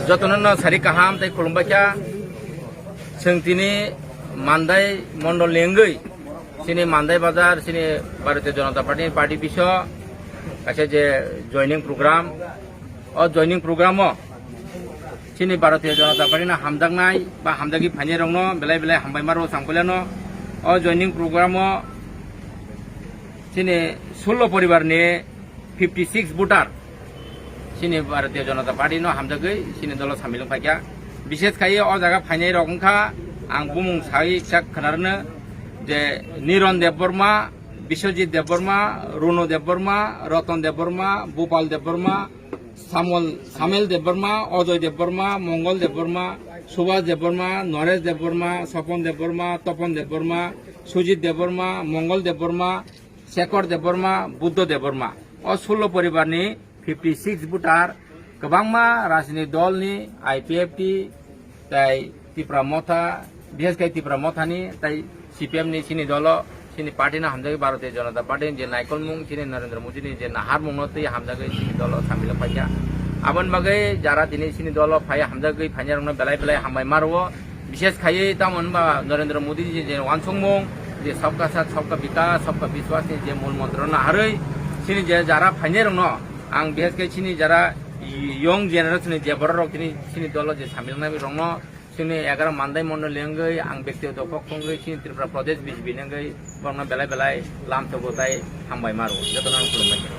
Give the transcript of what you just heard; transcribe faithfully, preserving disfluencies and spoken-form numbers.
Jotono no sari kaham tei khulumbai kha. Chwng tini Mandai mondol ni wngwi chini Mandai bazar, chini Bharatiya Janata Party ni party biso kaisa je joining program, o joining program o chini Bharatiya Janata Party no hamjaknai ba hamjagwi phainai rokno belai belai hambai maro changpailano. O joining program o chini sullo poribar ni fifty six voter chini Bharatiya Janata Party no hamjagwi chini dolo samil wng phaikha. Bishes khai o jaga phainai rok wngkha, ang bumung sai kisa khwnarwno je Niron Debbarma, Biswajit Debbarma, Runo Debbarma, Roton Debbarma, Bupal Debbarma, Samol, Samel Debbarma, Ojoy Debbarma, Mongol Debbarma, Subhas Debbarma, Noresh Debbarma, Sopon Debbarma, Topon Debbarma, Sujit Debbarma, Mongol Debbarma, Shekhar Debbarma, Buddho Debbarma. O sullo poribar ni fifty six voter kwbangma rajni dol ni I P F T tei Tipra Motha, bishes khai Tipra Motha ni tei C P M ni chini dolo, chini party no hamjagwi Bharatiya Janata Party ni je naikolmung, chini Narendra Modi ni je naharmung no twi hamjagwi chini dolo samil wng phaikha. Aboni bagwi jara tini chini dolo phai hamjagwi phainai rokno belai belai hambai maro. Bishes khaiwi tamo hwnba Narendra Modi ni je wansukmung, je Sabka Sath, Sabka Vikas, Sabka Vishwas ni je mul montro naharwi chini je jara phainai rokno ang bishes khai chini jara young generation ni je borok rok tini chini dolo je samil wngnai rokno chini egaroh Mandai mondol ni wngwi ang bektigoto kok thwngwi chini Tripura Pradesh B J P ni wngwi borokno belai belai lam togo tei hambai maro jotono ang khulumbai.